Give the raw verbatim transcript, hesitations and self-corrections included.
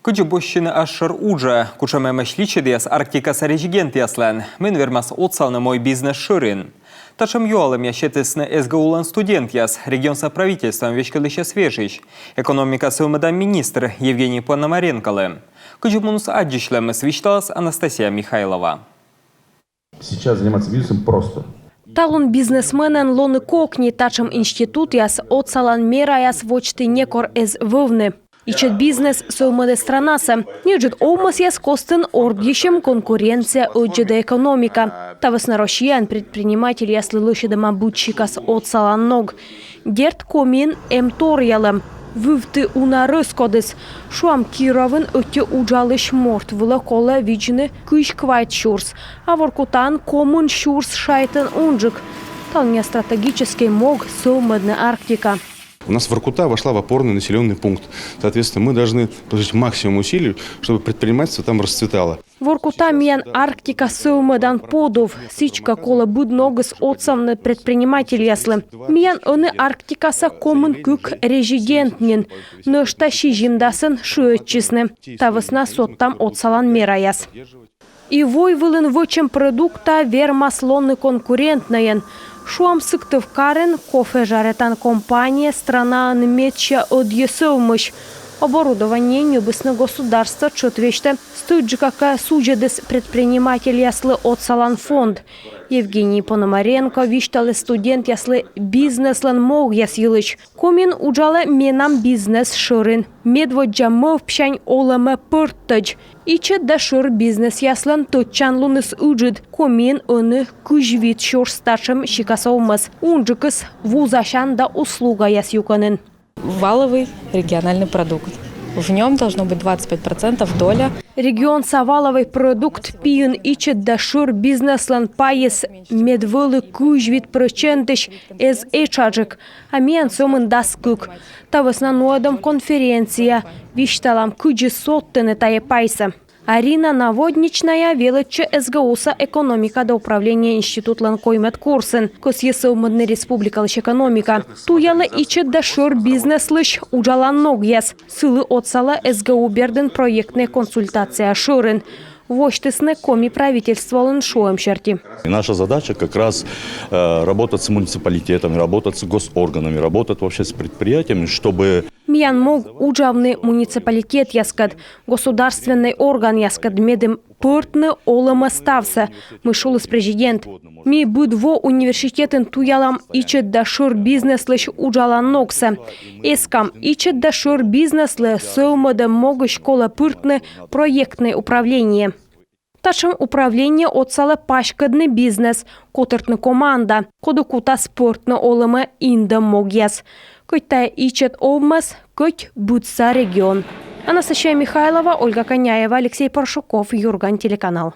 Кыдзи босьтчыны асшӧр уджӧ, кутшӧм эмӧсь личӧдъяс Арктикаса резидентъяслӧн, мыйӧн вермас отсавны мой бизнес шӧрин? Татшӧм юалӧмъяс сетісны СГУ-лӧн студентъяс регионса правительствоӧн веськӧдлысьӧс вежысь, экономика сӧвмӧдан министр Евгений Пономаренколы. Кыдзи муніс аддзысьлӧмыс, висьталас Анастасия Михайлова. Сейчас заниматься бизнесом просто. Талун бизнесменӧн лоны кокни. Татшӧм институтъяс отсалан мераяс водзті некор эз вӧвны. Ичӧт бизнес сӧвмӧдӧ странасӧ. Неыджыд овмӧсъяс костын ордйысьӧм конкуренция, ӧддзӧдӧ экономика. Та вӧсна Россияын предпринимательяслы лӧсьӧдӧма быд сикас отсалан ног. Дерт, Комиын эм торъялӧм. Вывті уна рӧскодыс. Шуам, Кировын ӧти уджалысь морт вылӧ колӧ видзны кызь квайт сюрс, а Воркутаын комын сюрс шайтӧн унджык. Талунъя стратегическӧй мог — сӧвмӧдны Арктика. У нас Воркута вошла в опорный населенный пункт. Соответственно, мы должны положить максимум усилий, чтобы предпринимательство там расцветало. Воркута — миян Арктика сӧвмӧдан подув. Сідзкӧ, колӧ быд ногыс отсавны предпринимательяслы. Миян ӧні Арктикаса комын кык резидент нин, нӧшта сизимдасӧн шыӧдчисны. Та вӧсна содтам отсалан мераяс. И войвылын вӧчӧм продукта вермас лоны конкурентнӧйӧн. Шуам, Сыктывкарын кофе жаритан компания странаын медся ӧдйӧ сӧвмысь. Оборудование ньӧбисны государство, тшӧт весьтӧ стӧчджыка кӧ судзӧдіс предпринимательяслы отсалан фонд. Евгений Пономаренко висьталіс студентъяслы бизнеслӧн могъяс йылысь. Комиын уджалӧ менам бизнес шӧрин. Медводдза мӧвпсянь олӧмӧ пӧрттӧдз. Ичӧт да шӧр бизнесъяслӧн тӧдчанлуныс ыджыд. Комиын ӧні кызь вит сюрс татшӧм сикас овмӧс. Унджыкыс вузасян да услугаяс юкӧнын. Валовый региональный продукт. В нем должно быть двадцать пять процентов доля. Регионса валовый продукт пиын ичӧт да шӧр бизнеслӧн пайыс мед вӧлі кызь вит прӧчентысь эз этшаджык, а миян сӧмын дас кык. Та вӧсна нуӧдам конференция, висьталам, кыдзи содтыны тайӧ пайсӧ. Арина Наводничная велӧдчӧ СГУ-са экономика да управление институтлӧн коймӧд курсын. Кӧсйӧ сӧвмӧдны республикалысь экономика. Туялӧ ичӧт да шӧр бизнеслысь уджалан ногъяс. Сылы отсалӧ СГУ бердын проектнӧй консультация шӧрин. Восьтісны Коми правительстволӧн шуӧм серти. И наша задача как раз э, работать с муниципалитетами, работать с госорганами, работать вообще с предприятиями, чтобы Миян мог — уджавны муниципалитетъяскӧд, государственнӧй органъяскӧд, медым пӧртны олӧмӧ ставсӧ, мый шуліс президент. Ми быд во университетын туялам ичӧт да шӧр бизнеслысь уджалан ногсӧ. Эскам, ичӧт да шӧр бизнеслы сӧвмӧдӧм могысь колӧ пыртны проектнӧй управление. Татшӧм управление отсалӧ паськӧдны бизнес, котыртны команда, коді кутас пӧртны олӧмӧ индӧм могъяс. Кӧть тайӧ ичӧт овмӧс, кӧть быдса регион. Анастасия Михайлова, Ольга Коняева, Алексей Паршуков, «Юрган» телеканал.